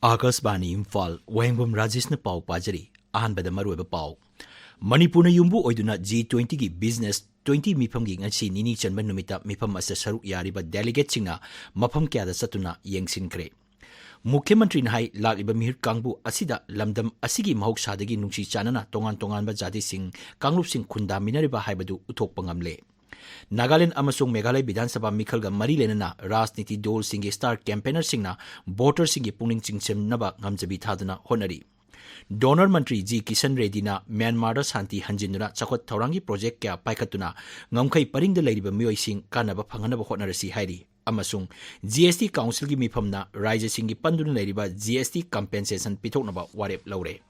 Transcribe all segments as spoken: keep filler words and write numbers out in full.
ꯑꯥꯀꯥꯁꯕꯥꯅꯤ ꯏꯝꯐꯥꯜ, ꯋꯥꯍꯦꯡꯕꯝ ꯔꯥꯖꯦꯁꯅ ꯄꯥꯎ ꯄꯥꯖꯔꯤ꯫ ꯑꯍꯥꯟꯕꯗ ꯃꯔꯨꯑꯣꯏꯕ ꯄꯥꯎ꯫ ꯃꯅꯤꯄꯨꯔꯅ ꯌꯨꯝꯕꯨ ꯑꯣꯏꯗꯨꯅ ꯖꯤ ꯇ꯭ꯋꯦꯟꯇꯤꯒꯤ ꯕꯤꯖꯤꯅꯦꯁ ꯇ꯭ꯋꯦꯟꯇꯤ ꯃꯤꯐꯝꯒꯤ ꯉꯁꯤ ꯅꯤꯅꯤ ꯆꯟꯕ ꯅꯨꯃꯤꯠꯇ ꯃꯤꯐꯝ ꯑꯁꯤꯗ ꯁꯔꯨꯛ ꯌꯥꯔꯤꯕ ꯗꯦꯂꯤꯒꯦꯠꯁꯤꯡꯅ ꯃꯐꯝ ꯀꯌꯥꯗ ꯆꯠꯇꯨꯅ ꯌꯦꯡꯁꯤꯟꯈ꯭ꯔꯦ꯫ ꯃꯨꯈ꯭ꯌ ꯃꯟꯇ꯭ꯔꯤꯅ ꯍꯥꯏ, ꯂꯥꯛꯂꯤꯕ ꯃꯤꯍꯨꯠ ꯀꯥꯡꯕꯨ ꯑꯁꯤꯗ ꯂꯝꯗꯝ ꯑꯁꯤꯒꯤ ꯃꯍꯧꯁꯥꯗꯒꯤ ꯅꯨꯡꯁꯤ ꯆꯥꯟꯅꯅ ꯇꯣꯉꯥꯟ ꯇꯣꯉꯥꯟꯕ ꯖꯥꯇꯤꯁꯤꯡ, ꯀꯥꯡꯂꯨꯞꯁꯤꯡ ꯈꯨꯟꯗꯥꯃꯤꯟꯅꯔꯤꯕ ꯍꯥꯏꯕꯗꯨ ꯎꯠꯊꯣꯛꯄ ꯉꯝꯂꯦ꯫ ꯅꯥꯒꯥꯂꯦꯟꯗ ꯑꯃꯁꯨꯡ ꯃꯦꯘꯥꯂꯌ ꯕꯤꯙꯥꯟ ꯁꯚꯥ ꯃꯤꯈꯜꯒ ꯃꯔꯤ ꯂꯩꯅꯅ ꯔꯥꯖꯅꯤꯇꯤ ꯗꯣꯜꯁꯤꯡꯒꯤ ꯁ꯭ꯇꯥꯔ ꯀꯦꯝꯄꯦꯅꯔꯁꯤꯡꯅ ꯚꯣꯇꯔꯁꯤꯡꯒꯤ ꯄꯨꯛꯅꯤꯡ ꯆꯤꯡꯁꯤꯟꯅꯕ ꯉꯝꯖꯕꯤ ꯊꯥꯗꯨꯅ ꯍꯣꯠꯅꯔꯤ꯫ ꯗꯣꯅꯔ ꯃꯟꯇ꯭ꯔꯤ ꯖꯤ ꯀꯤꯁꯟ ꯔꯦꯗꯗꯤꯅ ꯃ꯭ꯌꯥꯟꯃꯥꯔꯗ ꯁꯥꯟꯇꯤ ꯍꯟꯖꯤꯟꯗꯨꯅ ꯆꯥꯎꯈꯠ ꯊꯧꯔꯥꯡꯒꯤ ꯄ꯭ꯔꯣꯖꯦꯛ ꯀꯌꯥ ꯄꯥꯏꯈꯠꯇꯨꯅ ꯉꯝꯈꯩ ꯄꯔꯤꯡꯗ ꯂꯩꯔꯤꯕ ꯃꯤꯑꯣꯏꯁꯤꯡ ꯀꯥꯟꯅꯕ ꯐꯪꯍꯟꯅꯕ ꯍꯣꯠꯅꯔꯁꯤ ꯍꯥꯏꯔꯤ꯫ ꯑꯃꯁꯨꯡ ꯖꯤ ꯑꯦꯁ ꯇꯤ ꯀꯥꯎꯟꯁꯤꯜꯒꯤ ꯃꯤꯐꯝꯅ ꯔꯥꯖ꯭ꯌꯁꯤꯡꯒꯤ ꯄꯟꯗꯨꯅ ꯂꯩꯔꯤꯕ ꯖꯤ ꯑꯦꯁ ꯇꯤ ꯀꯝꯄꯦꯟꯁꯦꯁꯟ ꯄꯤꯊꯣꯛꯅꯕ ꯋꯥꯔꯦꯞ ꯂꯧꯔꯦ꯫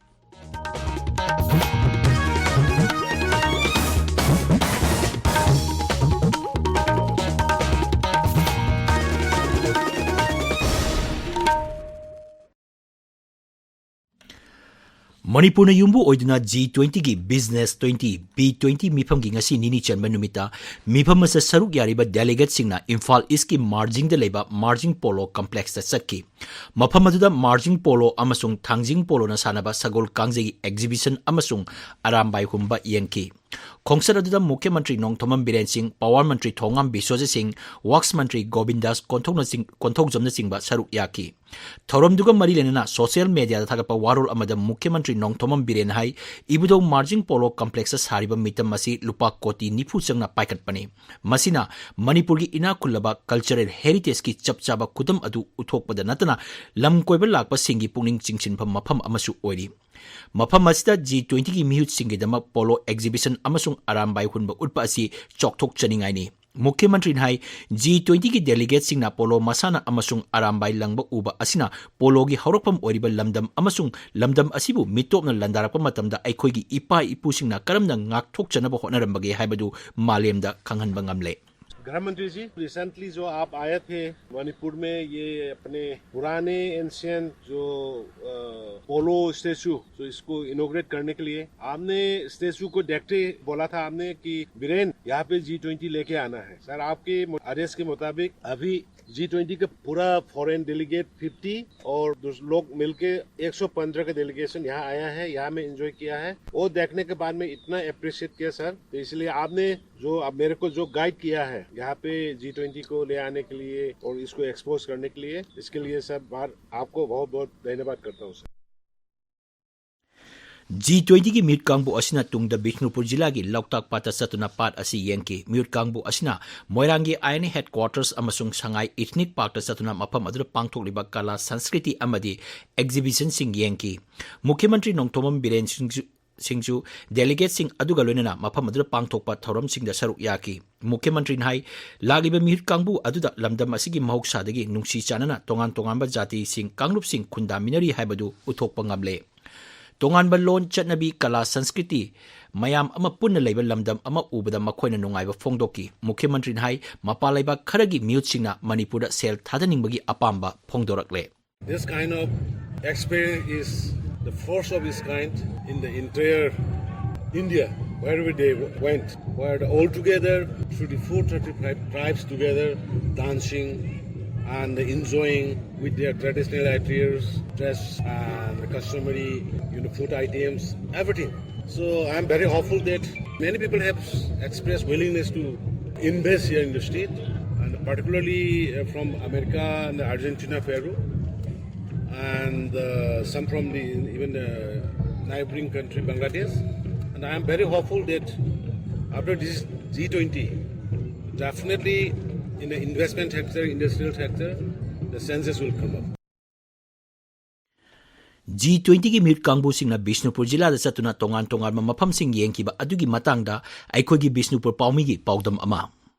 ꯃꯅꯤꯄꯨꯔꯅ ꯌꯨꯝꯕꯨ ꯑꯣꯏꯗꯨꯅ ꯖꯤ ꯇ꯭ꯋꯦꯟꯇꯤꯒꯤ ꯕꯤꯖꯤꯅꯦꯁ ꯇ꯭ꯋꯦꯟꯇꯤ, ꯕꯤ ꯇ꯭ꯋꯦꯟꯇꯤ ꯃꯤꯐꯝꯒꯤ ꯉꯁꯤ ꯅꯤꯅꯤ ꯆꯟꯕ ꯅꯨꯃꯤꯠꯇ ꯃꯤꯐꯝ ꯑꯁꯤꯗ ꯁꯔꯨꯛ ꯌꯥꯔꯤꯕ ꯗꯦꯂꯤꯒꯦꯠꯁꯤꯡꯅ ꯏꯝꯐꯥꯜ ꯏꯁꯀꯤ ꯃꯥꯔꯖꯤꯡꯗ ꯂꯩꯕ ꯃꯥꯔꯖꯤꯡ ꯄꯣꯂꯣ ꯀꯝꯄ꯭ꯂꯦꯛꯁꯇ ꯆꯠꯈꯤ꯫ ꯃꯐꯝ ꯑꯗꯨꯗ ꯃꯥꯔꯖꯤꯡ ꯄꯣꯂꯣ ꯑꯃꯁꯨꯡ ꯊꯥꯡꯖꯤꯡ ꯄꯣꯂꯣꯅ ꯁꯥꯟꯅꯕ ꯁꯒꯣꯜ ꯀꯥꯡꯖꯩꯒꯤ ꯑꯦꯛꯖꯤꯕꯤꯁꯟ ꯑꯃꯁꯨꯡ ꯑꯔꯥꯝꯕꯥꯏ ꯍꯨꯟꯕ ꯌꯦꯡꯈꯤ꯫ ꯈꯣꯡꯆꯠ ꯑꯗꯨꯗ ꯃꯨꯈ꯭ꯌ ꯃꯟꯇ꯭ꯔꯤ ꯅꯣꯡꯊꯣꯝꯕꯝ ꯕꯤꯔꯦꯟ ꯁꯤꯡ, ꯄꯥꯋꯔ ꯃꯟꯇ꯭ꯔꯤ ꯊꯣꯉꯥꯝ ꯕꯤꯁ꯭ꯋꯖꯤꯠ ꯁꯤꯡ, ꯋꯥꯛꯁ ꯃꯟꯇ꯭ꯔꯤ ꯒꯣꯕꯤꯟꯗꯥꯁ ꯀꯣꯟꯊꯧꯅꯆꯤꯡ-, ꯀꯣꯟꯊꯧꯖꯝꯅꯆꯤꯡꯕ ꯁꯔꯨꯛ ꯌꯥꯈꯤ꯫ ꯊꯧꯔꯝꯗꯨꯒ ꯃꯔꯤ ꯂꯩꯅꯅ ꯁꯣꯁꯤꯌꯦꯜ ꯃꯦꯗꯤꯌꯥꯗ ꯊꯥꯒꯠꯄ ꯋꯥꯔꯣꯜ ꯑꯃꯗ ꯃꯨꯈ꯭ꯌ ꯃꯟꯇ꯭ꯔꯤ ꯅꯣꯡꯊꯣꯝꯕꯝ ꯕꯤꯔꯦꯟꯅ ꯍꯥꯏ, ꯏꯕꯨꯙꯧ ꯃꯥꯔꯖꯤꯡ ꯄꯣꯂꯣ ꯀꯝꯄ꯭ꯂꯦꯛꯁꯇ ꯁꯥꯔꯤꯕ ꯃꯤꯇꯝ ꯑꯁꯤ ꯂꯨꯄꯥ ꯀꯣꯇꯤ ꯅꯤꯐꯨ ꯆꯪꯅ ꯄꯥꯏꯈꯠꯄꯅꯤ꯫ ꯃꯁꯤꯅ ꯃꯅꯤꯄꯨꯔꯒꯤ ꯏꯅꯥꯛ ꯈꯨꯜꯂꯕ ꯀꯜꯆꯔꯦꯜ ꯍꯦꯔꯤꯇꯦꯖꯀꯤ ꯆꯞ ꯆꯥꯕ ꯈꯨꯗꯝ ꯑꯗꯨ ꯎꯠꯊꯣꯛꯄꯗ ꯅꯠꯇꯅ ꯂꯝ ꯀꯣꯏꯕ ꯂꯥꯛꯄꯁꯤꯡꯒꯤ ꯄꯨꯛꯅꯤꯡ ꯆꯤꯡꯁꯤꯟꯐꯝ ꯃꯐꯝ ꯑꯃꯁꯨ ꯑꯣꯏꯔꯤ꯫ ꯃꯐꯝ ꯑꯁꯤꯗ ꯖꯤ ꯇ꯭ꯋꯦꯟꯇꯤꯒꯤ ꯃꯤꯍꯨꯠꯁꯤꯡꯒꯤꯗꯃꯛ ꯄꯣꯂꯣ ꯑꯦꯛꯖꯤꯕꯤꯁꯟ ꯑꯃꯁꯨꯡ ꯑꯔꯥꯝꯕꯥꯏ ꯍꯨꯟꯕ ꯎꯠꯄ ꯑꯁꯤ ꯆꯥꯎꯊꯣꯛꯆꯅꯤꯡꯉꯥꯏꯅꯤ꯫ ꯃꯨꯈ꯭ꯌ ꯃꯟꯇ꯭ꯔꯤꯅ ꯍꯥꯏ, ꯖꯤ ꯇ꯭ꯋꯦꯟꯇꯤꯒꯤ ꯗꯦꯂꯤꯒꯦꯠꯁꯤꯡꯅ ꯄꯣꯂꯣ ꯃꯁꯥꯟꯅ ꯑꯃꯁꯨꯡ ꯑꯔꯥꯝꯕꯥꯏ ꯂꯪꯕ ꯎꯕ ꯑꯁꯤꯅ ꯄꯣꯂꯣꯒꯤ ꯍꯧꯔꯛꯐꯝ ꯑꯣꯏꯔꯤꯕ ꯂꯝꯗꯝ ꯑꯃꯁꯨꯡ ꯂꯝꯗꯝ ꯑꯁꯤꯕꯨ ꯃꯤꯇꯣꯞꯅ ꯂꯥꯟꯗꯥꯔꯛꯄ ꯃꯇꯝꯗ ꯑꯩꯈꯣꯏꯒꯤ ꯏꯄꯥ ꯏꯄꯨꯁꯤꯡꯅ ꯀꯔꯝꯅ ꯉꯥꯛꯊꯣꯛꯆꯅꯕ ꯍꯣꯠꯅꯔꯝꯕꯒꯦ ꯍꯥꯏꯕꯗꯨ ꯃꯥꯂꯦꯝꯗ ꯈꯪꯍꯟꯕ ꯉꯝꯂꯦ꯫ गृह मंत्री जी, रिसेंटली जो आप आए थे मणिपुर में, ये अपने पुराने एंशियंट जो, अ, पोलो स्टैचू, तो इसको इनोग्रेट करने के लिए आपने स्टैचू को देखते बोला था आपने कि बीरेन, यहाँ पे जी ट्वेंटी लेके आना है। सर, आपके आदेश के मुताबिक अभी जी ट्वेंटी का पूरा फॉरेन डेलीगेट फिफ्टी और दूस- लोग मिलके एक सौ पन्द्रह का डेलीगेशन यहाँ आया है, यहाँ में एंजॉय किया है। वो देखने के बाद में इतना अप्रिशिएट किया सर, तो इसलिए आपने जो आप मेरे को जो गाइड किया है यहाँ पे जी ट्वेंटी को ले आने के लिए और इसको एक्सपोज करने के लिए, इसके लिए सर बार आपको बहुत बहुत धन्यवाद करता हूँ सर। ꯖꯤ ꯇ꯭ꯋꯦꯟꯇꯤꯒꯤ ꯃꯤꯍꯨꯠ ꯀꯥꯡꯕꯨ ꯑꯁꯤꯅ ꯇꯨꯡꯗ ꯕꯤꯁꯅꯨꯄꯨꯔ ꯖꯤꯂꯥꯒꯤ ꯂꯣꯛꯇꯥꯛ ꯄꯥꯠꯇ ꯆꯠꯇꯨꯅ ꯄꯥꯠ ꯑꯁꯤ ꯌꯦꯡꯈꯤ꯫ ꯃꯤꯍꯨꯠ ꯀꯥꯡꯕꯨ ꯑꯁꯤꯅ ꯃꯣꯏꯔꯥꯡꯒꯤ ꯑꯥꯏ ꯑꯦꯟ ꯑꯦ ꯍꯦꯗꯀ꯭ꯋꯥꯔꯇꯔꯁ ꯑꯃꯁꯨꯡ ꯁꯉꯥꯏ ꯏꯊꯅꯤꯛ ꯄꯥꯔꯛꯇ ꯆꯠꯇꯨꯅ ꯃꯐꯝ ꯑꯗꯨꯗ ꯄꯥꯡꯊꯣꯛꯂꯤꯕ ꯀꯂꯥ ꯁꯪꯁꯀ꯭ꯔꯤꯇꯤ ꯑꯃꯗꯤ ꯑꯦꯛꯖꯤꯕꯤꯁꯟꯁꯤꯡ ꯌꯦꯡꯈꯤ꯫ ꯃꯨꯈ꯭ꯌ ꯃꯟꯇ꯭ꯔꯤ ꯅꯣꯡꯊꯣꯝꯕꯝ ꯕꯤꯔꯦꯟ ꯁꯤꯡꯁꯨ, ꯁꯤꯡꯁꯨ ꯗꯦꯂꯤꯒꯦꯠꯁꯤꯡ ꯑꯗꯨꯒ ꯂꯣꯏꯅꯅ ꯃꯐꯝ ꯑꯗꯨꯗ ꯄꯥꯡꯊꯣꯛꯄ ꯊꯧꯔꯝꯁꯤꯡꯗ ꯁꯔꯨꯛ ꯌꯥꯈꯤ꯫ ꯃꯨꯈ꯭ꯌ ꯃꯟꯇ꯭ꯔꯤꯅ ꯍꯥꯏ, ꯂꯥꯛꯂꯤꯕ ꯃꯤꯍꯨꯠ ꯀꯥꯡꯕꯨ ꯑꯗꯨꯗ ꯂꯝꯗꯝ ꯑꯁꯤꯒꯤ ꯃꯍꯧꯁꯥꯗꯒꯤ ꯅꯨꯡꯁꯤ ꯆꯥꯟꯅꯅ ꯇꯣꯉꯥꯟ ꯇꯣꯉꯥꯟꯕ ꯖꯥꯇꯤꯁꯤꯡ, ꯀꯥꯡꯂꯨꯞꯁꯤꯡ ꯈꯨꯟꯗꯥꯃꯤꯟꯅꯔꯤ ꯍꯥꯏꯕꯗꯨ ꯎꯠꯊꯣꯛꯄ ꯉꯝꯂꯦ꯫ ꯇꯣꯉꯥꯟꯕ ꯂꯣꯟ, ꯆꯠꯅꯕꯤ, ꯀꯂꯥ, ꯁꯪꯁꯀ꯭ꯔꯤꯇꯤ ꯃꯌꯥꯝ ꯑꯃ ꯄꯨꯟꯅ ꯂꯩꯕ ꯂꯝꯗꯝ ꯑꯃ ꯎꯕꯗ ꯃꯈꯣꯏꯅ ꯅꯨꯡꯉꯥꯏꯕ ꯐꯣꯡꯗꯣꯛꯈꯤ꯫ ꯃꯨꯈ꯭ꯌ ꯃꯟꯇ꯭ꯔꯤꯅ ꯍꯥꯏ, ꯃꯄꯥꯟ ꯂꯩꯕꯥꯛ ꯈꯔꯒꯤ ꯃꯤꯍꯨꯠꯁꯤꯡꯅ ꯃꯅꯤꯄꯨꯔꯗ ꯁꯦꯜ ꯊꯥꯗꯅꯤꯡꯕꯒꯤ ꯑꯄꯥꯝꯕ ꯐꯣꯡꯗꯣꯔꯛꯂꯦ꯫ This kind of experience is the first of its kind in the entire India, wherever they w- went, where the, all together, thirty-four, thirty-five tribes together, dancing and enjoying with their traditional attires, dress and the customary, you know, food items, everything. So I'm very hopeful that many people have expressed willingness to invest here in the state, and particularly uh, from America and Argentina, Peru, and uh, some from the even the neighboring country Bangladesh. And I am very hopeful that after this G twenty, definitely in the investment sector, industrial sector, the chances will come up. G ꯇ꯭ꯋꯦꯟꯇꯤꯒꯤ ꯃꯤꯍꯨꯠ ꯀꯥꯡꯕꯨꯁꯤꯡꯅ ꯕꯤꯁꯅꯨꯄꯨꯔ ꯖꯤꯂꯥꯗ ꯆꯠꯇꯨꯅ ꯇꯣꯉꯥꯟ ꯇꯣꯉꯥꯟꯕ ꯃꯐꯝꯁꯤꯡ ꯌꯦꯡꯈꯤꯕ ꯑꯗꯨꯒꯤ ꯃꯇꯥꯡꯗ ꯑꯩꯈꯣꯏꯒꯤ ꯕꯤꯁꯅꯨꯄꯨꯔ ꯄꯥꯎꯃꯤꯒꯤ ꯄꯥꯎꯗꯝ ꯑꯃ꯫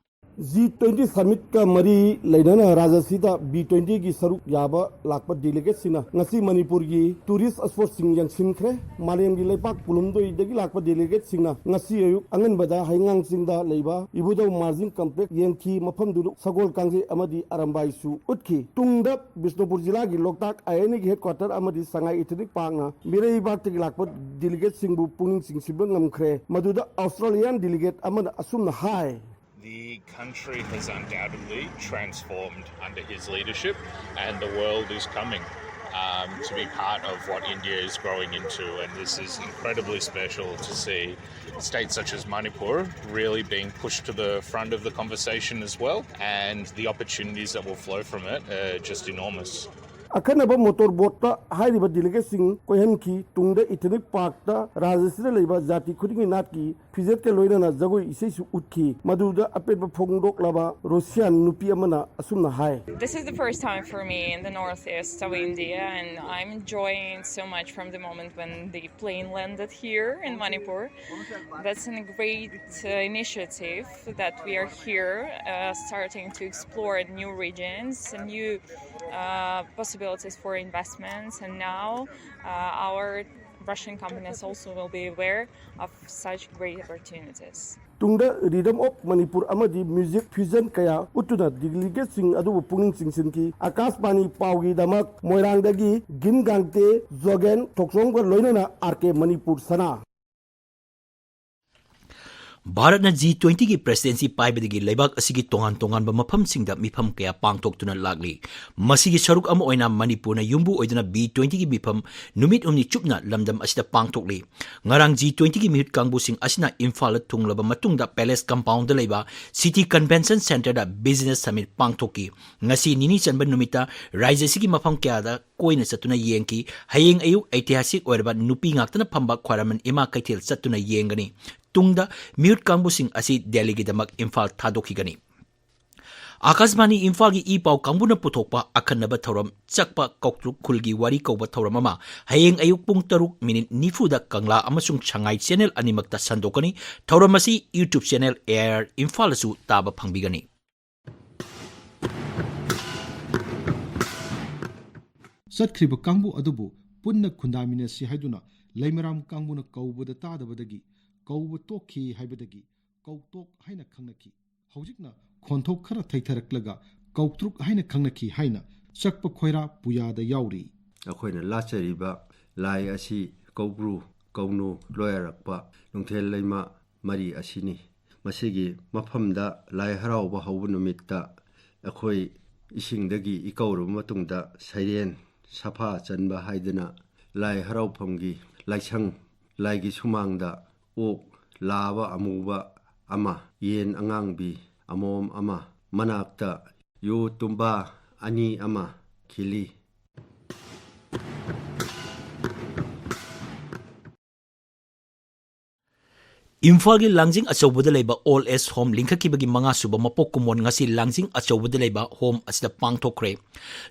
G twenty summitꯀ ꯃꯔꯤ ꯂꯩꯅꯅ ꯔꯥꯖ꯭ꯌꯁꯤꯗ B twentyꯒꯤ ꯁꯔꯨꯛ ꯌꯥꯕ ꯂꯥꯛꯄ delegateꯁꯤꯡꯅ ꯉꯁꯤ ꯃꯅꯤꯄꯨꯔꯒꯤ tourist spotꯁꯤꯡ ꯌꯦꯡꯁꯤꯟꯈ꯭ꯔꯦ꯫ ꯃꯥꯂꯦꯝꯒꯤ ꯂꯩꯄꯥꯛ ꯄꯨꯝꯂꯨꯝꯗꯣꯏꯗꯒꯤ ꯂꯥꯛꯄ delegateꯁꯤꯡꯅ ꯉꯁꯤ ꯑꯌꯨꯛ ꯑꯉꯟꯕꯗ ꯍꯩꯉꯥꯡ ꯆꯤꯡꯗ ꯂꯩꯕ ꯏꯕꯨꯙꯧ margin complex ꯌꯦꯡꯈꯤ꯫ ꯃꯐꯝꯗꯨꯗ ꯁꯒꯣꯜ ꯀꯥꯡꯖꯩ ꯑꯃꯗꯤ ꯑꯔꯝꯕꯥꯏꯁꯨ ꯎꯠꯈꯤ꯫ ꯇꯨꯡꯗ ꯕꯤꯁꯅꯨꯄꯨꯔ ꯖꯤꯂꯥꯒꯤ ꯂꯣꯛꯇꯥꯛ INAꯒꯤ headquarter ꯑꯃꯗꯤ ꯁꯉꯥꯏ Ethnic Parkꯅ ꯃꯤꯔꯩꯕꯥꯛꯇꯒꯤ ꯂꯥꯛꯄ delegateꯁꯤꯡꯕꯨ ꯄꯨꯛꯅꯤꯡ ꯆꯤꯡꯁꯤꯟꯕ ꯉꯝꯈ꯭ꯔꯦ꯫ ꯃꯗꯨꯗ Australian delegate ꯑꯃꯅ ꯑꯁꯨꯝꯅ ꯍꯥꯏ꯫ The country has undoubtedly transformed under his leadership, and the world is coming um, to be part of what India is growing into. And this is incredibly special to see states such as Manipur really being pushed to the front of the conversation as well, and the opportunities that will flow from it are just enormous. ꯑꯈꯟꯅꯕ motor boatꯇ ꯍꯥꯏꯔꯤꯕ delegateꯁꯤꯡ ꯀꯣꯏꯍꯟꯈꯤ꯫ ꯇꯨꯡꯗ Ethnic Parkꯇ ꯔꯥꯖ꯭ꯌꯁꯤꯗ ꯂꯩꯕ ꯖꯥꯇꯤ ꯈꯨꯗꯤꯡꯒꯤ ꯅꯥꯠꯀꯤ ꯐꯤꯖꯦꯠꯀ ꯂꯣꯏꯅꯅ ꯖꯒꯣꯏ ꯏꯁꯩꯁꯨ ꯎꯠꯈꯤ꯫ ꯃꯗꯨꯗ ꯑꯄꯦꯟꯕ ꯐꯣꯡꯗꯣꯛꯂꯕ Russian ꯅꯨꯄꯤ ꯑꯃꯅ ꯑꯁꯨꯝꯅ ꯍꯥꯏ꯫ This is the first time for me in the northeast of India, and I'm enjoying so much from the moment when the plane landed here in Manipur. That's a great uh, initiative that we are here uh, starting to explore new regions, new uh, possibilities for investments, and now uh, our Russian companies also will be aware of such great opportunities. ꯇꯨꯡꯗ Rhythm of Manipur ꯑꯃꯗꯤ music fusion ꯀꯌꯥ ꯎꯠꯇꯨꯅ delegateꯁꯤꯡ ꯑꯗꯨꯕꯨ ꯄꯨꯛꯅꯤꯡ ꯆꯤꯡꯁꯤꯟꯈꯤ꯫ ꯑꯀꯥꯁꯕꯥꯅꯤ ꯄꯥꯎꯒꯤꯗꯃꯛ ꯃꯣꯏꯔꯥꯡꯗꯒꯤ ꯒꯤꯟ ꯒꯥꯡꯇꯦ, ꯖꯣꯒꯦꯟ ꯊꯣꯛꯆꯣꯝꯒ ꯂꯣꯏꯅꯅ RK Manipur ꯁꯅꯥ꯫ ꯚꯥꯔꯠꯅ G twentyꯒꯤ presidency ꯄꯥꯏꯕꯗꯒꯤ ꯂꯩꯕꯥꯛ ꯑꯁꯤꯒꯤ ꯇꯣꯉꯥꯟ ꯇꯣꯉꯥꯟꯕ ꯃꯐꯝꯁꯤꯡꯗ ꯃꯤꯐꯝ ꯀꯌꯥ ꯄꯥꯡꯊꯣꯛꯇꯨꯅ ꯂꯥꯛꯂꯤ꯫ ꯃꯁꯤꯒꯤ ꯁꯔꯨꯛ ꯑꯃ ꯑꯣꯏꯅ ꯃꯅꯤꯄꯨꯔꯅ ꯌꯨꯝꯕꯨ ꯑꯣꯏꯗꯨꯅ B twentyꯒꯤ ꯃꯤꯐꯝ ꯅꯨꯃꯤꯠ ꯍꯨꯝꯅꯤ ꯆꯨꯞꯅ ꯂꯝꯗꯝ ꯑꯁꯤꯗ ꯄꯥꯡꯊꯣꯛꯂꯤ꯫ ꯉꯔꯥꯡ G twentyꯒꯤ ꯃꯤꯍꯨꯠ ꯀꯥꯡꯕꯨꯁꯤꯡ ꯑꯁꯤꯅ ꯏꯝꯐꯥꯜꯗ ꯊꯨꯡꯂꯕ ꯃꯇꯨꯡꯗ Palace compoundꯗ ꯂꯩꯕ City Convention Centreꯗ Business Summit ꯄꯥꯡꯊꯣꯛꯈꯤ꯫ ꯉꯁꯤ ꯅꯤꯅꯤ ꯆꯟꯕ ꯅꯨꯃꯤꯠꯇ ꯔꯥꯖ꯭ꯌ ꯑꯁꯤꯒꯤ ꯃꯐꯝ ꯀꯌꯥꯗ ꯀꯣꯏꯅ ꯆꯠꯇꯨꯅ ꯌꯦꯡꯈꯤ꯫ ꯍꯌꯦꯡ ꯑꯌꯨꯛ ꯑꯩꯇꯤꯍꯥꯁꯤꯛ ꯑꯣꯏꯔꯕ ꯅꯨꯄꯤ ꯉꯥꯛꯇꯅ ꯐꯝꯕ ꯈ꯭ꯋꯥꯏꯔꯝꯕꯟ ꯏꯃꯥ ꯀꯩꯊꯦꯜ ꯆꯠꯇꯨꯅ ꯌꯦꯡꯒꯅꯤ꯫ ꯇꯨꯡꯗ ꯃꯤꯍꯨꯠ ꯀꯥꯡꯕꯨꯁꯤꯡ ꯑꯁꯤ ꯗꯦꯜꯂꯤꯒꯤꯗꯃꯛ ꯏꯝꯐꯥꯜ ꯊꯥꯗꯣꯛꯈꯤꯒꯅꯤ꯫ ꯑꯥꯀꯥꯁꯕꯥꯅꯤ ꯏꯝꯐꯥꯜꯒꯤ ꯏ ꯄꯥꯎ ꯀꯥꯡꯕꯨꯅ ꯄꯨꯊꯣꯛꯄ ꯑꯈꯟꯅꯕ ꯊꯧꯔꯝ ꯆꯛꯄ ꯀꯧꯇ꯭ꯔꯨꯛ ꯈꯨꯜꯒꯤ ꯋꯥꯔꯤ ꯀꯧꯕ ꯊꯧꯔꯝ ꯑꯃ ꯍꯌꯦꯡ ꯑꯌꯨꯛ ꯄꯨꯡ ꯇꯔꯨꯛ ꯃꯤꯅꯤꯠ ꯅꯤꯐꯨꯗ ꯀꯪꯂꯥ ꯑꯃꯁꯨꯡ ꯁꯉꯥꯏ ꯆꯦꯅꯦꯜ ꯑꯅꯤꯃꯛꯇ ꯁꯟꯗꯣꯛꯀꯅꯤ꯫ ꯊꯧꯔꯝ ꯑꯁꯤ YouTube ꯆꯦꯅꯦꯜ AIR ꯏꯝꯐꯥꯜꯗꯁꯨ ꯇꯥꯕ ꯐꯪꯕꯤꯒꯅꯤ꯫ ꯆꯠꯈ꯭ꯔꯤꯕ ꯀꯥꯡꯕꯨ ꯑꯗꯨꯕꯨ ꯄꯨꯟꯅ ꯈꯨꯟꯗꯥꯃꯤꯟꯅꯁꯤ ꯍꯥꯏꯗꯨꯅ ꯂꯩꯃꯔꯥꯝ ꯀꯥꯡꯕꯨꯅ ꯀꯧꯕꯗ ꯇꯥꯗꯕꯗꯒꯤ ꯀꯧꯕ ꯇꯣꯛꯈꯤ ꯍꯥꯏꯕꯗꯒꯤ ꯀꯧꯇꯣꯛ ꯍꯥꯏꯅ ꯈꯪꯅꯈꯤ꯫ ꯍꯧꯖꯤꯛꯅ ꯈꯣꯟꯊꯣꯛ ꯈꯔ ꯊꯩꯊꯔꯛꯂꯒ ꯀꯧꯇ꯭ꯔꯨꯛ ꯍꯥꯏꯅ ꯈꯪꯅꯈꯤ ꯍꯥꯏꯅ ꯆꯛꯄ ꯈꯣꯏꯔꯥ ꯄꯨꯌꯥꯗ ꯌꯥꯎꯔꯤ꯫ ꯑꯩꯈꯣꯏꯅ ꯂꯥꯠꯆꯔꯤꯕ ꯂꯥꯏ ꯑꯁꯤ ꯀꯧꯕ꯭ꯔꯨ ꯀꯧꯅꯨ ꯂꯣꯏꯔꯛꯄ ꯅꯨꯡꯊꯦꯜ ꯂꯩꯃ ꯃꯔꯤ ꯑꯁꯤꯅꯤ꯫ ꯃꯁꯤꯒꯤ ꯃꯐꯝꯗ ꯂꯥꯏ ꯍꯔꯥꯎꯕ ꯍꯧꯕ ꯅꯨꯃꯤꯠꯇ ꯑꯩꯈꯣꯏ ꯏꯁꯤꯡꯗꯒꯤ ꯏꯀꯧꯔꯕ ꯃꯇꯨꯡꯗ ꯁꯩꯔꯦꯟ ꯁꯐꯥ ꯆꯟꯕ ꯍꯥꯏꯗꯅ ꯂꯥꯏ ꯍꯔꯥꯎꯐꯝꯒꯤ ꯂꯥꯏꯁꯪ ꯂꯥꯏꯒꯤ ꯁꯨꯃꯥꯡꯗ ꯑꯣꯛ ꯂꯥꯕ ꯑꯃꯨꯕ ꯑꯃ, ꯌꯦꯟ ꯑꯉꯥꯡꯕꯤ ꯑꯃꯣꯝ ꯑꯃ, ꯃꯅꯥꯛꯇ ꯌꯨ ꯇꯨꯝꯕ ꯑꯅꯤ ꯑꯃ ꯈꯤꯜꯂꯤ꯫ ꯏꯝꯐꯥꯜꯒꯤ ꯂꯥꯡꯖꯤꯡ ꯑꯆꯧꯕꯗ ꯂꯩꯕ ꯑꯣꯜ ꯑꯦꯖ ꯍꯣꯝ ꯂꯤꯡꯈꯠꯈꯤꯕꯒꯤ ꯃꯉꯥ ꯁꯨꯕ ꯃꯄꯣꯛ ꯀꯨꯝꯑꯣꯟ ꯉꯁꯤ ꯂꯥꯡꯖꯤꯡ ꯑꯆꯧꯕꯗ ꯂꯩꯕ ꯍꯣꯝ ꯑꯁꯤꯗ ꯄꯥꯡꯊꯣꯛꯈ꯭ꯔꯦ꯫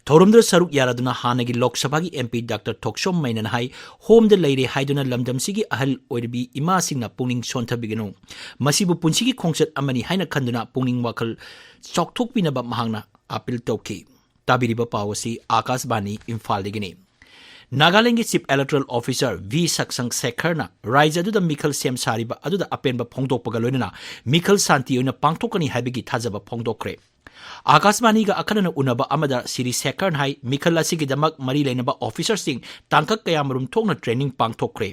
ꯊꯧꯔꯝꯗꯨꯗ ꯁꯔꯨꯛ ꯌꯥꯔꯗꯨꯅ ꯍꯥꯟꯅꯒꯤ ꯂꯣꯛ ꯁꯚꯥꯒꯤ MP ꯗꯥꯛꯇꯔ ꯊꯣꯛꯁꯣꯝ ꯃꯩꯅꯅ ꯍꯥꯏ, ꯍꯣꯝꯗ ꯂꯩꯔꯦ ꯍꯥꯏꯗꯨꯅ ꯂꯝꯗꯝꯁꯤꯒꯤ ꯑꯍꯜ ꯑꯣꯏꯔꯕꯤ ꯏꯃꯥꯁꯤꯡꯅ ꯄꯨꯛꯅꯤꯡ ꯁꯣꯟꯊꯕꯤꯒꯅꯨ꯫ ꯃꯁꯤꯕꯨ ꯄꯨꯟꯁꯤꯒꯤ ꯈꯣꯡꯆꯠ ꯑꯃꯅꯤ ꯍꯥꯏꯅ ꯈꯟꯗꯨꯅ ꯄꯨꯛꯅꯤꯡ ꯋꯥꯈꯜ ꯆꯥꯎꯊꯣꯛꯄꯤꯅꯕ ꯃꯍꯥꯛꯅ ꯑꯥꯄꯤꯜ ꯇꯧꯈꯤ꯫ ꯇꯥꯕꯤꯔꯤꯕ ꯄꯥꯎ ꯑꯁꯤ ꯑꯥꯀꯥꯁꯕꯥꯅꯤ ꯏꯝꯐꯥꯜꯗꯒꯤꯅꯤ꯫ ꯅꯥꯒꯥꯂꯦꯟꯗꯒꯤ Chief Electoral Officer V ꯁꯛꯁꯪ ꯁꯦꯈꯔꯅ ꯔꯥꯏꯖ꯭ꯌ ꯑꯗꯨꯗ ꯃꯤꯈꯜ ꯁꯦꯝ ꯁꯥꯔꯤꯕ ꯑꯗꯨꯗ ꯑꯄꯦꯟꯕ ꯐꯣꯡꯗꯣꯛꯄꯒ ꯂꯣꯏꯅꯅ ꯃꯤꯈꯜ ꯁꯥꯟꯇꯤ ꯑꯣꯏꯅ ꯄꯥꯡꯊꯣꯛꯀꯅꯤ ꯍꯥꯏꯕꯒꯤ ꯊꯥꯖꯕ ꯐꯣꯡꯗꯣꯛꯈ꯭ꯔꯦ꯫ ꯑꯥꯀꯥꯁꯕꯥꯅꯤꯒ ꯑꯈꯟꯅꯅ ꯎꯅꯕ ꯑꯃꯗ ꯁ꯭ꯔꯤ ꯁꯦꯈꯔꯅ ꯍꯥꯏ, ꯃꯤꯈꯜ ꯑꯁꯤꯒꯤꯗꯃꯛ ꯃꯔꯤ ꯂꯩꯅꯕ ꯑꯣꯐꯤꯁꯔꯁꯤꯡ ꯇꯥꯡꯀꯛ ꯀꯌꯥꯃꯔꯨꯝ ꯊꯣꯛꯅ training ꯄꯥꯡꯊꯣꯛꯈ꯭ꯔꯦ꯫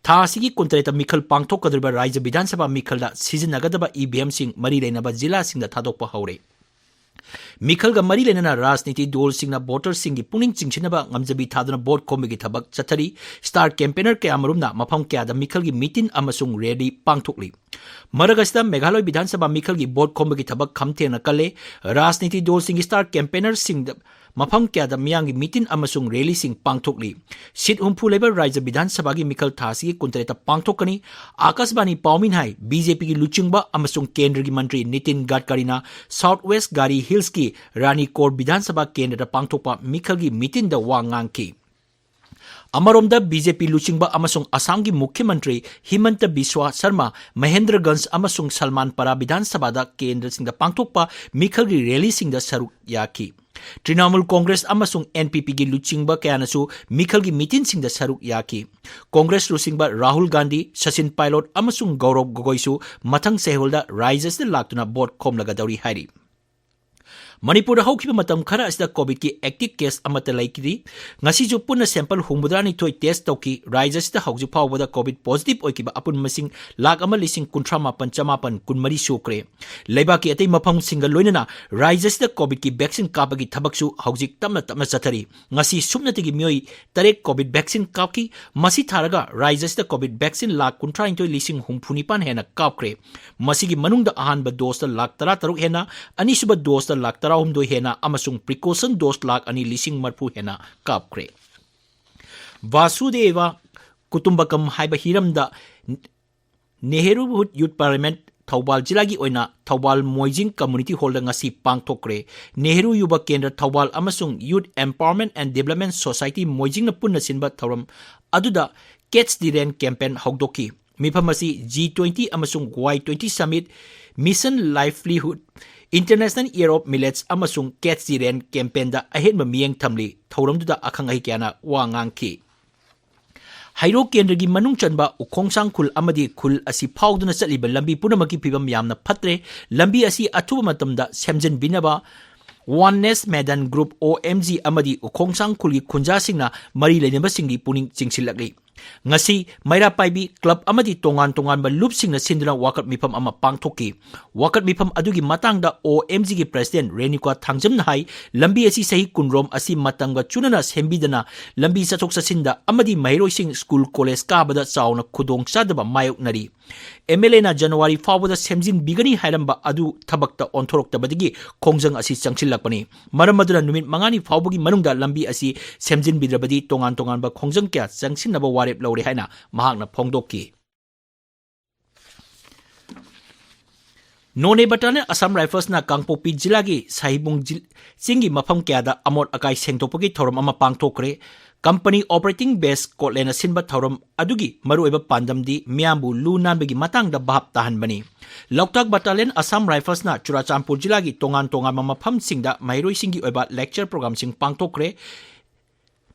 ꯊꯥ ꯑꯁꯤꯒꯤ ꯀꯨꯟꯇꯔꯦꯠꯇ ꯃꯤꯈꯜ ꯄꯥꯡꯊꯣꯛꯀꯗꯧꯔꯤꯕ ꯔꯥꯏꯖ꯭ꯌ ꯕꯤꯙꯥꯟ ꯁꯚꯥ ꯃꯤꯈꯜꯗ ꯁꯤꯖꯤꯟꯅꯒꯗꯕ EVMꯁꯤꯡ ꯃꯔꯤ ꯂꯩꯅꯕ ꯖꯤꯂꯥꯁꯤꯡꯗ ꯊꯥꯗꯣꯛꯄ ꯍꯧꯔꯦ꯫ ꯃꯤꯈꯜꯒ ꯃꯔꯤ ꯂꯩꯅꯅ ꯔꯥꯖꯅꯤꯇꯤ ꯗꯣꯜꯁꯤꯡꯅ ꯚꯣꯇꯔꯁꯤꯡꯒꯤ ꯄꯨꯛꯅꯤꯡ ꯆꯤꯡꯁꯤꯟꯅꯕ ꯉꯝꯖꯕꯤ ꯊꯥꯗꯨꯅ ꯚꯣꯠ ꯈꯣꯝꯕꯒꯤ ꯊꯕꯛ ꯆꯠꯊꯔꯤ꯫ Star campaigner ꯀꯌꯥꯃꯔꯨꯝꯅ ꯃꯐꯝ ꯀꯌꯥꯗ ꯃꯤꯈꯜꯒꯤ meeting ꯑꯃꯁꯨꯡ rally ꯄꯥꯡꯊꯣꯛꯂꯤ꯫ ꯃꯔꯛ ꯑꯁꯤꯗ ꯃꯦꯘꯥꯂꯣꯏ ꯕꯤꯙꯥꯟ ꯁꯚꯥ ꯃꯤꯈꯜꯒꯤ ꯚꯣꯠ ꯈꯣꯝꯕꯒꯤ ꯊꯕꯛ ꯈꯝꯊꯦꯡꯅ ꯀꯜꯂꯦ꯫ ꯔꯥꯖꯅꯤꯇꯤ ꯗꯣꯜꯁꯤꯡꯒꯤ star campaignerꯁꯤꯡꯗ ꯃꯐꯝ ꯀꯌꯥꯗ ꯃꯤꯌꯥꯝꯒꯤ meeting ꯑꯃꯁꯨꯡ rallyꯁꯤꯡ ꯄꯥꯡꯊꯣꯛꯂꯤ꯫ Seat ꯍꯨꯝꯐꯨ ꯂꯩꯕ ꯔꯥꯖ꯭ꯌ ꯕꯤꯙꯥꯟ ꯁꯚꯥꯒꯤ ꯃꯤꯈꯜ ꯊꯥ ꯑꯁꯤꯒꯤ ꯀꯨꯟꯇꯔꯦꯠꯇ ꯄꯥꯡꯊꯣꯛꯀꯅꯤ꯫ ꯑꯀꯥꯁꯕꯥꯅꯤ ꯄꯥꯎꯃꯤꯅ ꯍꯥꯏ, BJPꯒꯤ ꯂꯨꯆꯤꯡꯕ ꯑꯃꯁꯨꯡ ꯀꯦꯟꯗ꯭ꯔꯒꯤ ꯃꯟꯇ꯭ꯔꯤ ꯅꯤꯇꯤꯟ ꯒꯗꯀꯥꯔꯤꯅ South West ꯒꯥꯔꯤ ꯍꯤꯜꯁꯀꯤ ꯔꯥꯅꯤꯀꯣꯔ ꯕꯤꯙꯥꯟ ꯁꯚꯥ ꯀꯦꯟꯗ꯭ꯔꯗ ꯄꯥꯡꯊꯣꯛꯄ ꯃꯤꯈꯜꯒꯤ meetingꯗ ꯋꯥ ꯉꯥꯡꯈꯤ꯫ ꯑꯃꯔꯣꯝꯗ, BJP ꯂꯨꯆꯤꯡꯕ ꯑꯃꯁꯨꯡ ꯑꯁꯥꯝꯒꯤ ꯃꯨꯈ꯭ꯌ ꯃꯟꯇ꯭ꯔꯤ ꯍꯤꯃꯟꯇ ꯕꯤꯁ꯭ꯋꯥ ꯁꯔꯃ ꯃꯍꯦꯟꯗ꯭ꯔꯒꯟꯖ ꯑꯃꯁꯨꯡ ꯁꯜꯃꯥꯟ ꯄꯔꯥ ꯕꯤꯙꯥꯟ ꯁꯚꯥꯗ ꯀꯦꯟꯗ꯭ꯔꯁꯤꯡꯗ ꯄꯥꯡꯊꯣꯛꯄ ꯃꯤꯈꯜꯒꯤ rallyꯁꯤꯡꯗ ꯁꯔꯨꯛ ꯌꯥꯈꯤ꯫ ꯇ꯭ꯔꯤꯅꯥꯃꯨꯜ ꯀꯣꯡꯒ꯭ꯔꯦꯁ ꯑꯃꯁꯨꯡ NPPꯒꯤ ꯂꯨꯆꯤꯡꯕ ꯀꯌꯥꯅꯁꯨ ꯃꯤꯈꯜꯒꯤ meetingꯁꯤꯡꯗ ꯁꯔꯨꯛ ꯌꯥꯈꯤ꯫ ꯀꯣꯡꯒ꯭ꯔꯦꯁ ꯂꯨꯆꯤꯡꯕ ꯔꯥꯍꯨꯜ ꯒꯥꯟꯙꯤ, ꯁꯆꯤꯟ ꯄꯥꯏꯂꯣꯠ ꯑꯃꯁꯨꯡ ꯒꯧꯔꯕ ꯒꯣꯒꯣꯏꯁꯨ ꯃꯊꯪ ꯆꯌꯣꯜꯗ ꯔꯥꯖ꯭ꯌ ꯑꯁꯤꯗ ꯂꯥꯛꯇꯨꯅ ꯚꯣꯠ ꯈꯣꯝꯂꯒꯗꯧꯔꯤ ꯍꯥꯏꯔꯤ꯫ ꯃꯅꯤꯄꯨꯔꯗ ꯍꯧꯈꯤꯕ ꯃꯇꯝ ꯈꯔ ꯑꯁꯤꯗ COVIDꯀꯤ active case ꯑꯃꯠꯇ ꯂꯩꯈꯤꯗꯦ꯫ ꯉꯁꯤꯁꯨ ꯄꯨꯟꯅ sample ꯍꯨꯝꯐꯨꯇꯔꯥꯅꯤꯊꯣꯏ test ꯇꯧꯈꯤ꯫ ꯔꯥꯖ꯭ꯌ ꯑꯁꯤꯗ ꯍꯧꯖꯤꯛ ꯐꯥꯎꯕꯗ COVID positive ꯑꯣꯏꯈꯤꯕ ꯑꯄꯨꯟꯕ ꯃꯁꯤꯡ ꯂꯥꯈ ꯑꯃ ꯂꯤꯁꯤꯡ ꯀꯨꯟꯊ꯭ꯔꯥ ꯃꯥꯄꯟ ꯆꯃꯥꯄꯟ ꯀꯨꯟꯃꯔꯤ ꯁꯨꯈ꯭ꯔꯦ꯫ ꯂꯩꯕꯥꯛꯀꯤ ꯑꯇꯩ ꯃꯐꯝꯁꯤꯡꯒ ꯂꯣꯏꯅꯅ ꯔꯥꯖ꯭ꯌ ꯑꯁꯤꯗ COVIDꯀꯤ vaccine ꯀꯥꯞꯄꯒꯤ ꯊꯕꯛꯁꯨ ꯍꯧꯖꯤꯛ ꯇꯞꯅ ꯇꯞꯅ ꯆꯠꯊꯔꯤ꯫ ꯉꯁꯤ ꯁꯨꯞꯅꯇꯒꯤ ꯃꯤꯑꯣꯏ ꯇꯔꯦꯠ COVID vaccine ꯀꯥꯞꯈꯤ꯫ ꯃꯁꯤ ꯊꯥꯔꯒ ꯔꯥꯖ꯭ꯌ ꯑꯁꯤꯗ COVID vaccine ꯂꯥꯈ ꯀꯨꯟꯊ꯭ꯔꯥꯅꯤꯊꯣꯏ ꯂꯤꯁꯤꯡ ꯍꯨꯝꯐꯨ ꯅꯤꯄꯥꯟ ꯍꯦꯟꯅ ꯀꯥꯞꯈ꯭ꯔꯦ꯫ ꯃꯁꯤꯒꯤ ꯃꯅꯨꯡꯗ ꯑꯍꯥꯟꯕ doseꯇ ꯂꯥꯈ ꯇꯔꯥꯇꯔꯨꯛ ꯍꯦꯟꯅ, ꯑꯅꯤꯁꯨꯕ doseꯇ ꯂꯥꯈ ꯇꯔꯥꯍꯨꯝꯗꯣꯏ ꯍꯦꯟꯅ ꯑꯃꯁꯨꯡ precaution dose ꯂꯥꯈ ꯑꯅꯤ ꯂꯤꯁꯤꯡ ꯃꯔꯤꯐꯨ ꯍꯦꯟꯅ ꯀꯥꯞꯈ꯭ꯔꯦ꯫ ꯚꯥꯁꯨꯗꯦꯕ ꯀꯨꯇꯨꯝꯕꯀꯝ ꯍꯥꯏꯕ ꯍꯤꯔꯝꯗ ꯅꯦꯍꯔꯨꯍꯨꯗ Youth Parliament ꯊꯧꯕꯥꯜ ꯖꯤꯂꯥꯒꯤ ꯑꯣꯏꯅ ꯊꯧꯕꯥꯜ ꯃꯣꯏꯖꯤꯡ Community Hallꯗ ꯉꯁꯤ ꯄꯥꯡꯊꯣꯛꯈ꯭ꯔꯦ꯫ ꯅꯦꯍꯔꯨ ꯌꯨꯕ ꯀꯦꯟꯗ꯭ꯔ ꯊꯧꯕꯥꯜ ꯑꯃꯁꯨꯡ Youth Empowerment and Development Society ꯃꯣꯏꯖꯤꯡꯅ ꯄꯨꯟꯅ ꯁꯤꯟꯕ ꯊꯧꯔꯝ ꯑꯗꯨꯗ Catch the Rain campaign ꯍꯧꯗꯣꯛꯈꯤ꯫ ꯃꯤꯐꯝ ꯑꯁꯤ G twenty ꯑꯃꯁꯨꯡ Y twenty Summit, Mission Livelihood, International Year of Millets ꯑꯃꯁꯨꯡ Catch the Rain campaignꯗ ꯑꯍꯦꯟꯕ ꯃꯤꯠꯌꯦꯡ ꯊꯝꯂꯤ꯫ ꯊꯧꯔꯝꯗꯨꯗ ꯑꯈꯪ ꯑꯍꯩ ꯀꯌꯥꯅ ꯋꯥ ꯉꯥꯡꯈꯤ꯫ ꯍꯩꯔꯣꯛ ꯀꯦꯟꯗ꯭ꯔꯒꯤ ꯃꯅꯨꯡ ꯆꯟꯕ ꯎꯈꯣꯡꯁꯥꯡ ꯈꯨꯜ ꯑꯃꯗꯤ ꯈꯨꯜ ꯑꯁꯤ ꯐꯥꯎꯗꯨꯅ ꯆꯠꯂꯤꯕ ꯂꯝꯕꯤ ꯄꯨꯝꯅꯃꯛꯀꯤ ꯐꯤꯕꯝ ꯌꯥꯝꯅ ꯐꯠꯇ꯭ꯔꯦ꯫ ꯂꯝꯕꯤ ꯑꯁꯤ ꯑꯊꯨꯕ ꯃꯇꯝꯗ ꯁꯦꯝꯖꯤꯟꯕꯤꯅꯕ Oneness Medan Group, OMG, ꯑꯃꯗꯤ ꯎꯈꯣꯡꯁꯥꯡ ꯈꯨꯜꯒꯤ ꯈꯨꯟꯖꯥꯁꯤꯡꯅ ꯃꯔꯤ ꯂꯩꯅꯕꯁꯤꯡꯒꯤ ꯄꯨꯛꯅꯤꯡ ꯆꯤꯡꯁꯤꯜꯂꯛꯂꯤ꯫ ꯉꯁꯤ ꯃꯩꯔꯥ ꯄꯥꯏꯕꯤ club ꯑꯃꯗꯤ ꯇꯣꯉꯥꯟ ꯇꯣꯉꯥꯟꯕ ꯂꯨꯞꯁꯤꯡꯅ ꯁꯤꯟꯗꯨꯅ ꯋꯥꯀꯠ ꯃꯤꯐꯝ ꯑꯃ ꯄꯥꯡꯊꯣꯛꯈꯤ꯫ ꯋꯥꯀꯠ ꯃꯤꯐꯝ ꯑꯗꯨꯒꯤ ꯃꯇꯥꯡꯗ OMGꯒꯤ president ꯔꯦꯅꯨꯀꯥ ꯊꯥꯡꯖꯝꯅ ꯍꯥꯏ, ꯂꯝꯕꯤ ꯑꯁꯤ ꯆꯍꯤ ꯀꯨꯟꯔꯣꯝ ꯑꯁꯤ ꯃꯇꯝꯒ ꯆꯨꯅꯅ ꯁꯦꯝꯕꯤꯗꯅ ꯂꯝꯕꯤ ꯆꯠꯊꯣꯛ ꯆꯠꯁꯤꯟꯗ ꯑꯃꯗꯤ ꯃꯍꯩꯔꯣꯏꯁꯤꯡ school college ꯀꯥꯕꯗ ꯆꯥꯎꯅ ꯈꯨꯗꯣꯡꯆꯥꯗꯕ ꯃꯥꯌꯣꯛꯅꯔꯤ꯫ ꯑꯦꯝ ꯑꯦꯜ ꯑꯦꯅ ꯖꯅꯋꯥꯔꯤ ꯐꯥꯎꯕꯗ ꯁꯦꯝꯖꯤꯟꯕꯤꯒꯅꯤ ꯍꯥꯏꯔꯝꯕ ꯑꯗꯨ ꯊꯕꯛꯇ ꯑꯣꯟꯊꯣꯔꯛꯇꯕꯗꯒꯤ ꯈꯣꯡꯖꯪ ꯑꯁꯤ ꯆꯪꯁꯤꯜꯂꯛꯄꯅꯤ꯫ ꯃꯔꯝ ꯑꯗꯨꯅ ꯅꯨꯃꯤꯠ ꯃꯉꯥꯅꯤ ꯐꯥꯎꯕꯒꯤ ꯃꯅꯨꯡꯗ ꯂꯝꯕꯤ ꯑꯁꯤ ꯁꯦꯝꯖꯤꯟꯕꯤꯗ꯭ꯔꯕꯗꯤ ꯇꯣꯉꯥꯟ ꯇꯣꯉꯥꯟꯕ ꯈꯣꯡꯖꯪ ꯀꯌꯥ ꯆꯪꯁꯤꯟꯅꯕ ꯋꯥꯔꯦꯞ ꯂꯧꯔꯦ ꯍꯥꯏꯅ ꯃꯍꯥꯛꯅ ꯐꯣꯡꯗꯣꯛꯈꯤ꯫ ꯅꯣꯅꯦ ꯕꯇꯥꯂꯤꯌꯟ ꯑꯁꯥꯝ ꯔꯥꯏꯐꯜꯁꯅ ꯀꯥꯡꯄꯣꯛꯄꯤ ꯖꯤꯂꯥꯒꯤ ꯁꯥꯍꯤꯕꯨꯡ ꯖꯤꯜ-, ꯆꯤꯡꯒꯤ ꯃꯐꯝ ꯀꯌꯥꯗ ꯑꯃꯣꯠ ꯑꯀꯥꯏ ꯁꯦꯡꯗꯣꯛꯄꯒꯤ ꯊꯧꯔꯝ ꯑꯃ ꯄꯥꯡꯊꯣꯛꯈ꯭ꯔꯦ꯫ ꯀꯝꯄꯅꯤ ꯑꯣꯄꯔꯦꯇꯤꯡ ꯕꯦꯁ ꯀꯣꯠꯂꯦꯟꯅ ꯁꯤꯟꯕ ꯊꯧꯔꯝ ꯑꯗꯨꯒꯤ ꯃꯔꯨꯑꯣꯏꯕ ꯄꯥꯟꯗꯝꯗꯤ ꯃꯤꯌꯥꯝꯕꯨ ꯂꯨ ꯅꯥꯟꯕꯒꯤ ꯃꯇꯥꯡꯗ ꯚꯥꯞ ꯇꯥꯍꯟꯕꯅꯤ꯫ ꯂꯣꯛꯇꯥꯛ ꯕꯇꯥꯂꯤꯌꯟ ꯑꯁꯥꯝ ꯔꯥꯏꯐꯜꯁꯅ ꯆꯨꯔꯥꯆꯥꯟꯄꯨꯔ ꯖꯤꯂꯥꯒꯤ ꯇꯣꯉꯥꯟ ꯇꯣꯉꯥꯟꯕ ꯃꯐꯝꯁꯤꯡꯗ ꯃꯍꯩꯔꯣꯏꯁꯤꯡꯒꯤ ꯑꯣꯏꯕ ꯂꯦꯛꯆꯔ ꯄ꯭ꯔꯣꯒ꯭ꯔꯥꯝꯁꯤꯡ ꯄꯥꯡꯊꯣꯛꯈ꯭ꯔꯦ꯫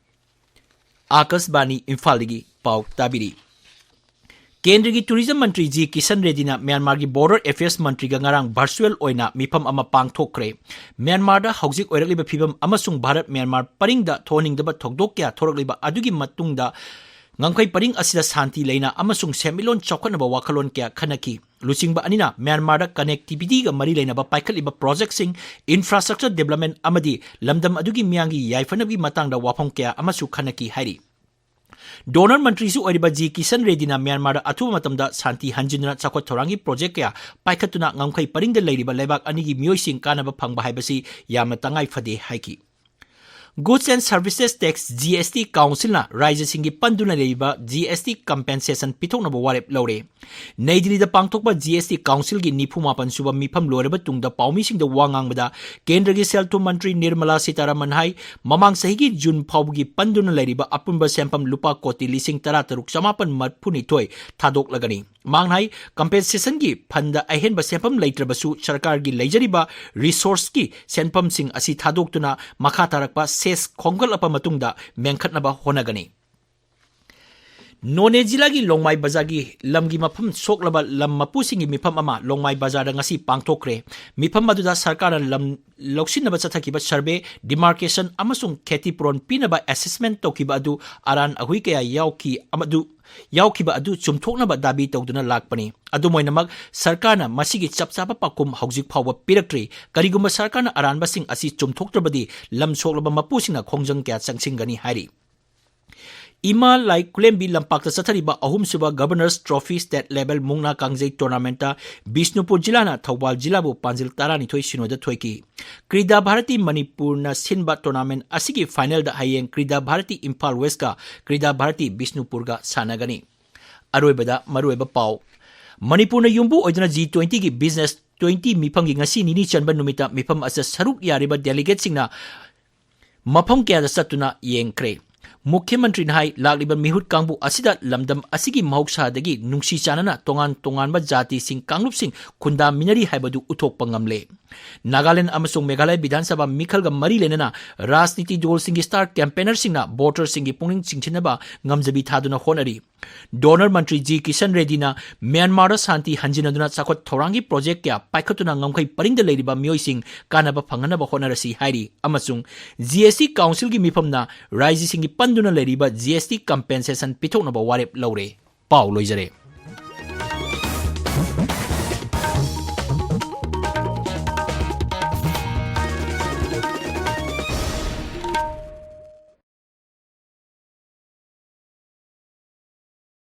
ꯑꯥꯀꯥꯁꯕꯥꯅꯤ ꯏꯝꯐꯥꯜꯗꯒꯤ ꯄꯥꯎ ꯇꯥꯕꯤꯔꯤ꯫ ꯀꯦꯟꯗ꯭ꯔꯒꯤ ꯇꯨꯔꯤꯖꯝ ꯃꯟꯇ꯭ꯔꯤ ꯖꯤ ꯀꯤꯁꯟ ꯔꯦꯗꯤꯅ ꯃ꯭ꯌꯥꯟꯃꯥꯔꯒꯤ ꯕꯣꯔꯗꯔ ꯑꯦꯐꯤꯌꯔꯁ ꯃꯟꯇ꯭ꯔꯤꯒ ꯉꯔꯥꯡ ꯚꯔꯆꯨꯑꯦꯜ ꯑꯣꯏꯅ ꯃꯤꯐꯝ ꯑꯃ ꯄꯥꯡꯊꯣꯛꯈ꯭ꯔꯦ꯫ ꯃ꯭ꯌꯥꯟꯃꯥꯔꯗ ꯍꯧꯖꯤꯛ ꯑꯣꯏꯔꯛꯂꯤꯕ ꯐꯤꯕꯝ ꯑꯃꯁꯨꯡ ꯚꯥꯔꯠ ꯃ꯭ꯌꯥꯟꯃꯥꯔ ꯄꯔꯤꯡꯗ ꯊꯣꯛꯍꯟꯅꯤꯡꯗꯕ ꯊꯧꯗꯣꯛ ꯀꯌꯥ ꯊꯣꯔꯛꯂꯤꯕ ꯑꯗꯨꯒꯤ ꯃꯇꯨꯡꯗ ꯉꯝꯈꯩ ꯄꯔꯤꯡ ꯑꯁꯤꯗ ꯁꯥꯟꯇꯤ ꯂꯩꯅ ꯑꯃꯁꯨꯡ ꯁꯦꯟꯃꯤꯠꯂꯣꯟ ꯆꯥꯎꯈꯠꯅꯕ ꯋꯥꯈꯜꯂꯣꯟ ꯀꯌꯥ ꯈꯟꯅꯈꯤ꯫ ꯂꯨꯆꯤꯡꯕ ꯑꯅꯤꯅ ꯃ꯭ꯌꯥꯟꯃꯥꯔꯗ ꯀꯅꯦꯛꯇꯤꯚꯤꯇꯤꯒ ꯃꯔꯤ ꯂꯩꯅꯕ ꯄꯥꯏꯈꯠꯂꯤꯕ ꯄ꯭ꯔꯣꯖꯦꯛꯁꯤꯡ, ꯏꯟꯐ꯭ꯔꯥꯁ꯭ꯇ꯭ꯔꯛꯆꯔ ꯗꯤꯕ꯭ꯂꯞꯃꯦꯟ ꯑꯃꯗꯤ ꯂꯝꯗꯝ ꯑꯗꯨꯒꯤ ꯃꯤꯌꯥꯝꯒꯤ ꯌꯥꯏꯐꯅꯕꯒꯤ ꯃꯇꯥꯡꯗ ꯋꯥꯐꯝ ꯀꯌꯥ ꯑꯃꯁꯨ ꯈꯟꯅꯈꯤ ꯍꯥꯏꯔꯤ꯫ ꯗꯣꯅꯔ ꯃꯟꯇ꯭ꯔꯤꯁꯨ ꯑꯣꯏꯔꯤꯕ ꯖꯤ ꯀꯤꯁꯟ ꯔꯦꯗꯤꯅ ꯃ꯭ꯌꯥꯟꯃꯥꯔꯗ ꯑꯊꯨꯕ ꯃꯇꯝꯗ ꯁꯥꯟꯇꯤ ꯍꯟꯖꯤꯟꯗꯨꯅ ꯆꯥꯎꯈꯠ ꯊꯧꯔꯥꯡꯒꯤ ꯄ꯭ꯔꯣꯖꯦꯛ ꯀꯌꯥ ꯄꯥꯏꯈꯠꯇꯨꯅ ꯉꯝꯈꯩ ꯄꯔꯤꯡꯗ ꯂꯩꯔꯤꯕ ꯂꯩꯕꯥꯛ ꯑꯅꯤꯒꯤ ꯃꯤꯑꯣꯏꯁꯤꯡ ꯀꯥꯟꯅꯕ ꯐꯪꯕ ꯍꯥꯏꯕꯁꯤ ꯌꯥꯝꯅ ꯇꯉꯥꯏ ꯐꯗꯦ ꯍꯥꯏꯈꯤ꯫ Goods and Services Tax, G S T, ꯀꯥꯎꯟꯁꯤꯜꯅ ꯔꯥꯖ꯭ꯌꯁꯤꯡꯒꯤ ꯄꯟꯗꯨꯅ ꯂꯩꯔꯤꯕ ꯖꯤ ꯑꯦꯁ ꯇꯤ ꯀꯝꯄꯦꯟꯁꯦꯁꯟ ꯄꯤꯊꯣꯛꯅꯕ ꯋꯥꯔꯦꯞ ꯂꯧꯔꯦ꯫ ꯅꯩ ꯗꯤꯜꯂꯤꯗ ꯄꯥꯡꯊꯣꯛꯄ ꯖꯤ ꯑꯦꯁ ꯇꯤ ꯀꯥꯎꯟꯁꯤꯜꯒꯤ ꯅꯤꯐꯨ ꯃꯥꯄꯟ ꯁꯨꯕ ꯃꯤꯐꯝ ꯂꯣꯏꯔꯕ ꯇꯨꯡꯗ ꯄꯥꯎꯃꯤꯁꯤꯡꯗ ꯋꯥ ꯉꯥꯡꯕꯗ ꯀꯦꯟꯗ꯭ꯔꯒꯤ ꯁꯦꯜ ꯊꯨꯝ ꯃꯟꯇ꯭ꯔꯤ ꯅꯤꯔꯃꯂꯥ ꯁꯤꯇꯥꯔꯥꯃꯟ ꯍꯥꯏ, ꯃꯃꯥꯡ ꯆꯍꯤꯒꯤ ꯖꯨꯟ ꯐꯥꯎꯕꯒꯤ ꯄꯟꯗꯨꯅ ꯂꯩꯔꯤꯕ ꯑꯄꯨꯟꯕ ꯁꯦꯟꯐꯝ ꯂꯨꯄꯥ ꯀꯣꯇꯤ ꯂꯤꯁꯤꯡ ꯇꯔꯥ ꯇꯔꯨꯛ ꯆꯃꯥꯄꯟ ꯃꯔꯤꯐꯨꯅꯤꯊꯣꯏ ꯊꯥꯗꯣꯛꯂꯒꯅꯤ꯫ ꯃꯍꯥꯛꯅ ꯍꯥꯏ, ꯀꯝꯄꯦꯟꯁꯦꯁꯟꯒꯤ ꯐꯟꯗ ꯑꯍꯦꯟꯕ ꯁꯦꯟꯐꯝ ꯂꯩꯇ꯭ꯔꯕꯁꯨ ꯁꯔꯀꯥꯔꯒꯤ ꯂꯩꯖꯔꯤꯕ ꯔꯤꯁꯣꯔꯁꯀꯤ ꯁꯦꯟꯐꯝꯁꯤꯡ ꯑꯁꯤ ꯊꯥꯗꯣꯛꯇꯨꯅ ꯃꯈꯥ ꯇꯥꯔꯛꯄ ꯁꯦꯁ ꯈꯣꯝꯒꯠꯂꯛꯄ ꯃꯇꯨꯡꯗ ꯃꯦꯟꯈꯠꯅꯕ ꯍꯣꯠꯅꯒꯅꯤ꯫ ꯅꯣꯅꯦ ꯖꯤꯂꯥꯒꯤ ꯂꯣꯡꯃꯥꯏ ꯕꯖꯥꯔꯒꯤ ꯂꯝꯒꯤ ꯃꯐꯝ ꯁꯣꯛꯂꯕ ꯂꯝ ꯃꯄꯨꯁꯤꯡꯒꯤ ꯃꯤꯐꯝ ꯑꯃ ꯂꯣꯡꯃꯥꯏ ꯕꯖꯥꯔꯗ ꯉꯁꯤ ꯄꯥꯡꯊꯣꯛꯈ꯭ꯔꯦ꯫ ꯃꯤꯐꯝ ꯑꯗꯨꯗ ꯁꯔꯀꯥꯔꯅ ꯂꯝ ꯂꯧꯁꯤꯟꯅꯕ ꯆꯠꯊꯈꯤꯕ ꯁꯔꯚꯦ, ꯗꯤꯃꯥꯔꯀꯦꯁꯟ ꯑꯃꯁꯨꯡ ꯈꯦꯇꯤ ꯄꯨꯔꯣꯟ ꯄꯤꯅꯕ ꯑꯦꯁꯦꯁꯃꯦꯟ ꯇꯧꯈꯤꯕ ꯑꯗꯨ ꯑꯔꯥꯟ ꯑꯍꯨꯏ ꯀꯌꯥ ꯌꯥꯎꯈꯤ ꯑꯃ-, ꯑꯗꯨ, ꯌꯥꯎꯈꯤꯕ ꯑꯗꯨ ꯆꯨꯝꯊꯣꯛꯅꯕ ꯗꯥꯕꯤ ꯇꯧꯗꯨꯅ ꯂꯥꯛꯄꯅꯤ꯫ ꯑꯗꯨꯝ ꯑꯣꯏꯅꯃꯛ, ꯁꯔꯀꯥꯔꯅ ꯃꯁꯤꯒꯤ ꯆꯞ ꯆꯥꯕ ꯄꯥꯎꯈꯨꯝ ꯍꯧꯖꯤꯛ ꯐꯥꯎꯕ ꯄꯤꯔꯛꯇ꯭ꯔꯤ꯫ ꯀꯔꯤꯒꯨꯝꯕ ꯁꯔꯀꯥꯔꯅ ꯑꯔꯥꯟꯕꯁꯤꯡ ꯑꯁꯤ ꯆꯨꯝꯊꯣꯛꯇ꯭ꯔꯕꯗꯤ, ꯂꯝ ꯁꯣꯛꯂꯕ ꯃꯄꯨꯁꯤꯡꯅ ꯈꯣꯡꯖꯪ ꯀꯌꯥ ꯆꯪꯁꯤꯟꯒꯅꯤ ꯍꯥꯏꯔꯤ꯫ ꯏꯃꯥ ꯂꯥꯏ ꯈꯨꯂꯦꯝꯕꯤ ꯂꯝꯄꯥꯛꯇ ꯆꯠꯊꯔꯤꯕ ꯑꯍꯨꯝꯁꯨꯕ Governor's Trophy State Level ꯃꯨꯛꯅꯥ ꯀꯥꯡꯖꯩ Tournamentꯇ ꯕꯤꯁꯅꯨꯄꯨꯔ ꯖꯤꯂꯥꯅ ꯊꯧꯕꯥꯜ ꯖꯤꯂꯥꯕꯨ ꯄꯥꯟꯖꯤꯜ ꯇꯔꯥꯅꯤꯊꯣꯏ ꯁꯤꯅꯣꯗ ꯊꯣꯏꯈꯤ꯫ ꯀ꯭ꯔꯤꯗꯥ ꯚꯥꯔꯇꯤ ꯃꯅꯤꯄꯨꯔꯅ ꯁꯤꯟꯕ tournament ꯑꯁꯤꯒꯤ finalꯗ ꯍꯌꯦꯡ ꯀ꯭ꯔꯤꯗꯥ ꯚꯥꯔꯇꯤ ꯏꯝꯐꯥꯜ Westꯀ ꯀ꯭ꯔꯤꯗꯥ ꯚꯥꯔꯇꯤ ꯕꯤꯁꯅꯨꯄꯨꯔꯒ ꯁꯥꯟꯅꯒꯅꯤ꯫ ꯑꯔꯣꯏꯕꯗ ꯃꯔꯨꯑꯣꯏꯕ ꯄꯥꯎ꯫ ꯃꯅꯤꯄꯨꯔꯅ ꯌꯨꯝꯕꯨ ꯑꯣꯏꯗꯨꯅ G twentyꯒꯤ Business twenty ꯃꯤꯐꯝꯒꯤ ꯉꯁꯤ ꯅꯤꯅꯤ ꯆꯟꯕ ꯅꯨꯃꯤꯠꯇ ꯃꯤꯐꯝ ꯑꯁꯤꯗ ꯁꯔꯨꯛ ꯌꯥꯔꯤꯕ delegateꯁꯤꯡꯅ ꯃꯐꯝ ꯀꯌꯥꯗ ꯆꯠꯇꯨꯅ ꯌꯦꯡꯈ꯭ꯔꯦ꯫ ꯃꯨꯈ꯭ꯌ ꯃꯟꯇ꯭ꯔꯤꯅ ꯍꯥꯏ, ꯂꯥꯛꯂꯤꯕ ꯃꯤꯍꯨꯠ ꯀꯥꯡꯕꯨ ꯑꯁꯤꯗ ꯂꯝꯗꯝ ꯑꯁꯤꯒꯤ ꯃꯍꯧꯁꯥꯗꯒꯤ ꯅꯨꯡꯁꯤ ꯆꯥꯟꯅꯅ ꯇꯣꯉꯥꯟ ꯇꯣꯉꯥꯟꯕ ꯖꯥꯇꯤꯁꯤꯡ ꯀꯥꯡꯂꯨꯞꯁꯤꯡ ꯈꯨꯟꯗꯥꯃꯤꯟꯅꯔꯤ ꯍꯥꯏꯕꯗꯨ ꯎꯠꯊꯣꯛꯄ ꯉꯝꯂꯦ꯫ ꯅꯥꯒꯥꯂꯦꯟ ꯑꯃꯁꯨꯡ ꯃꯦꯘꯥꯂꯌ ꯕꯤꯙꯥꯟ ꯁꯚꯥ ꯃꯤꯈꯜꯒ ꯃꯔꯤ ꯂꯩꯅꯅ ꯔꯥꯖꯅꯤꯇꯤ ꯗꯜꯁꯤꯡꯒꯤ star campaignerꯁꯤꯡꯅ voterꯁꯤꯡꯒꯤ ꯄꯨꯛꯅꯤꯡ ꯆꯤꯡꯁꯤꯟꯅꯕ ꯉꯝꯖꯕꯤ ꯊꯥꯗꯨꯅ ꯍꯣꯠꯅꯔꯤ꯫ Donor ꯃꯟꯇ꯭ꯔꯤ ꯖꯤ ꯀꯤꯁꯟ ꯔꯦꯗꯗꯤꯅ ꯃ꯭ꯌꯥꯟꯃꯥꯔꯗ ꯁꯥꯟꯇꯤ ꯍꯟꯖꯤꯟꯅꯗꯨꯅ ꯆꯥꯎꯈꯠ ꯊꯧꯔꯥꯡꯒꯤ project ꯀꯌꯥ ꯄꯥꯏꯈꯠꯇꯨꯅ ꯉꯝꯈꯩ ꯄꯔꯤꯡꯗ ꯂꯩꯔꯤꯕ ꯃꯤꯑꯣꯏꯁꯤꯡ ꯀꯥꯟꯅꯕ ꯐꯪꯍꯟꯅꯕ ꯍꯣꯠꯅꯔꯁꯤ ꯍꯥꯏꯔꯤ꯫ ꯑꯃꯁꯨꯡ G S T Councilꯒꯤ ꯃꯤꯐꯝꯅ ꯔꯥꯏꯖ꯭ꯌꯁꯤꯡꯒꯤ ꯄꯟꯗꯨꯅ ꯂꯩꯔꯤꯕ G S T compensation ꯄꯤꯊꯣꯛꯅꯕ ꯋꯥꯔꯦꯞ ꯂꯧꯔꯦ꯫ ꯄꯥꯎ ꯂꯣꯏꯖꯔꯦ꯫